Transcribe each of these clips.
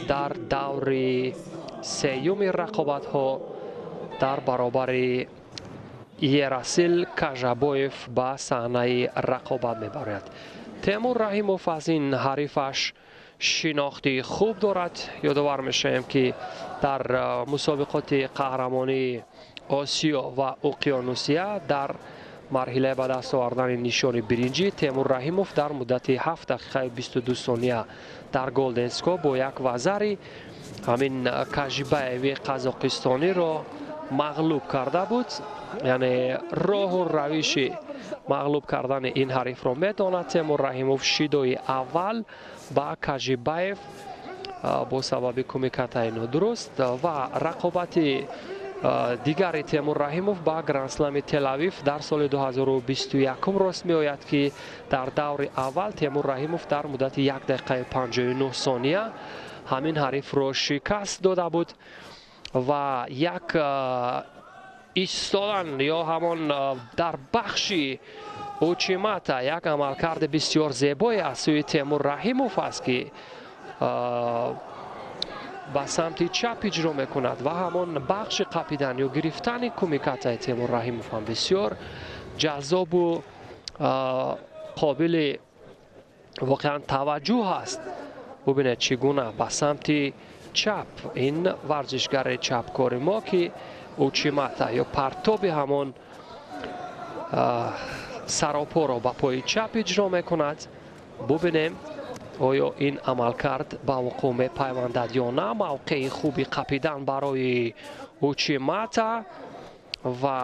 Дар даври сеюми рақобатҳо дар баробари Ерасил Кажабоев ба саҳнаи рақобат мебарояд. Темур Раҳимов аз ин ҳарифаш шинохти хуб дорад. Ёдовар мешавем, ки дар мусобиқоти қаҳрамонии Осиё ва Уқёнусия дар марҳилаи ба даст овардани нишони биринҷӣ Темур Раҳимов дар муддати 7 дақиқаи 22 сония дар голден скор бо як вазари ҳамин Кажибаеви қазоқистониро мағлуб карда буд. Яъне роҳу равиши мағлуб кардани ин ҳарифро медонад Темур Раҳимов. Шидои аввал ба Кажибаев бо сабаби кумикатаи нодуруст ва рақобати дигари Темур Раҳимов ба Грандслами Телавив дар соли 2021 рост меояд, ки дар даври аввал Темур Раҳимов дар муддати 1 дақиқаи 59 сония ҳамин ҳарифро шикаст дода буд ва як истодан ё ҳамон дар бахши учимата як амалкарди бисёр зебое аз сӯи Темур Раҳимов аст, ки ба самти чап иҷро мекунад ва ҳамон бахши қапидан ё гирифтани кумикатаи Темур Раҳимов ҳам бисёр ҷаззобу қобили воқеан таваҷҷӯҳ аст. Бубинед, чӣ гуна ба самти чап ин варзишгари чапкори мо, ки учимата ё партоби ҳамон саропоро ба пои чап иҷро мекунад. Бубинем, оё ин амалкард ба вуқӯъ мепайвандад ё на. Мавқеи хуби қапидан барои учимата ва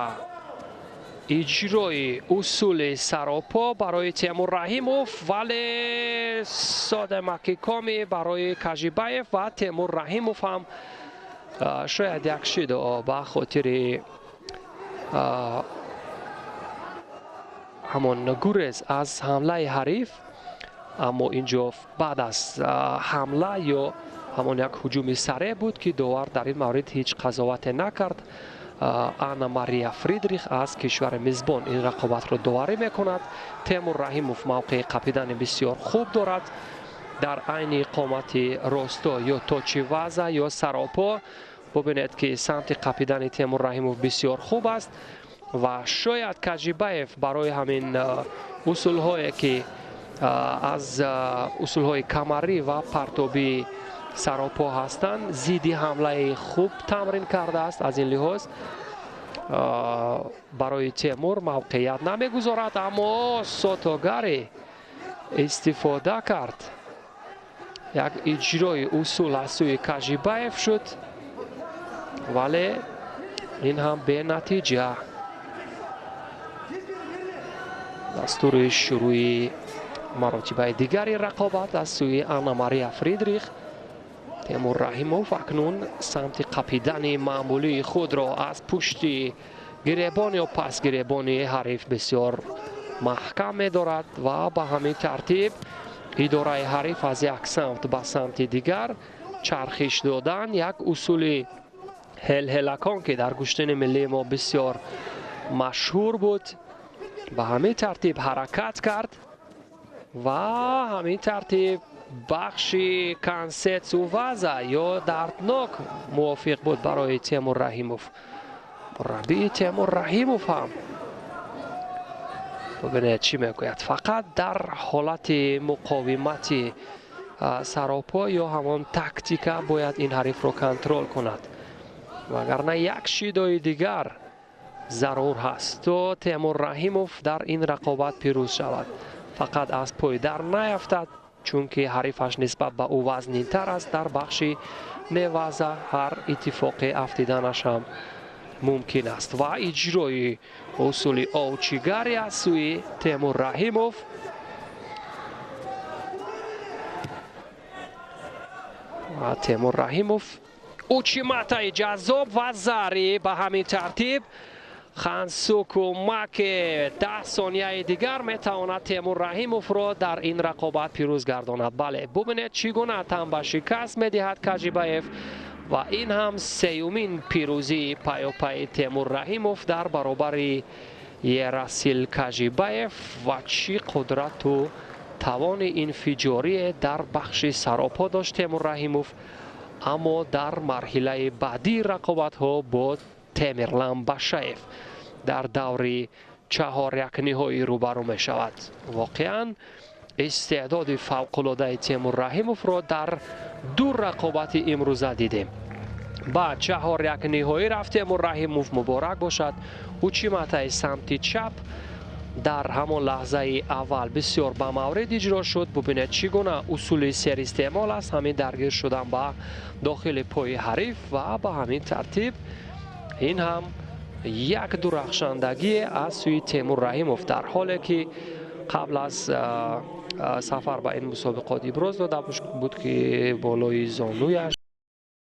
иҷрои усули саропо барои Темур Раҳимов, вале содемакикоми барои Кажибаев ва Темур Раҳимов ҳам шояд як шидо ба хотири ҳамон гурез аз ҳамлаи ҳариф, аммо инҷо баъд аз ҳамла ё ҳамон як ҳуҷуми сареъ буд, ки довар дар ин маврид ҳеҷ қазовате накард. Анна Мария Фридрих аз кишвари мизбон ин рақобатро доварӣ мекунад. Темур Раҳимов мавқеи қапидани бисёр хуб дорад дар айни қомати росто ё точиваза ё саропо. Бубинед, ки самти қапидани Темур Раҳимов бисёр хуб аст ва шояд Кажибаев барои ҳамин усулҳое, ки аз усулҳои камарӣ ва партобии саропо ҳастанд, зидди ҳамлаи хуб тамрин кардааст. Аз ин лиҳоз барои Темур мавқеият намегузорад, аммо сотогари истифода кард. Як иҷрои усул аз сӯи Кажибаев шуд, вале ин ҳам бенатиҷа. Дастури шурӯи маротибаи дигари рақобат аз сӯи Анна Мария Фридрих. Темур Раҳимов акнун самти қапидани маъмулии худро аз пушти гиребон ё пасгиребони ҳариф бисёр маҳкам медорад ва ба ҳамин тартиб идораи ҳариф аз як самт ба самти дигар чархиш додан, як усули ҳелҳелакон, ки дар гӯштини миллии мо бисёр машҳур буд, ба ҳамин тартиб ҳаракат кард ва ҳамин тартиб бахши кансетсуваза ё дарднок мувофиқ буд барои Темур Раҳимов. Мураббии Темур Раҳимов ҳам, бубинед, чӣ мегӯяд: фақат дар ҳолати муқовимати саропо ё ҳамон тактика бояд ин ҳарифро контрол кунад, вагарна як шидои дигар зарур ҳаст, то Темур Раҳимов дар ин рақобат пирӯз шавад. Фақат аз пой дар наяфтад, чунки ҳарифаш нисбат ба ӯ вазнинтар аст. Дар бахши неваза ҳар иттифоқи афтиданаш ҳам мумкин аст. Ва иҷрои усули овчигари аз сӯи Темур Раҳимов. Ва Темур Раҳимов учиматаи ҷаззоб ва зари. Ба ҳамин тартиб хансуку маке 10 сонияи дигар метавонад Темур Раҳимовро дар ин рақобат пирӯз гардонад. Бале, бубинед, чӣ гуна тан ба шикаст медиҳад Кажибаев ва ин ҳам сеюмин пирӯзии пайопайи Темур Раҳимов дар баробари Ерасил Кажибаев. Ва чӣ қудрату Тавони инфиҷорие дар бахши саропо дошт Темур Раҳимов, аммо дар марҳилаи баъдии рақобатҳо бо Темирлан Башаев дар даври чаҳорякниҳоӣ рӯбарӯ мешавад. Воқеан, истеъдоди фавқулодаи Темур Раҳимовро дар ду рақобати имрӯза дидем. Ба чаҳорякниҳоӣ рафт Темур Раҳимов, муборак бошад. Учиматаи самти чап дар ҳамон лаҳзаи аввал бисёр ба маврид иҷро шуд. Бубинед, чӣ гуна усули серистеъмол аст ҳамин даргир шудан ба дохили пои ҳариф ва ба ҳамин тартиб ин ҳам як дурахшандагие аз сӯи Темур Раҳимов, дар ҳоле ки қабл аз сафар ба ин мусобиқот иброз дода буд, ки болои зонуяш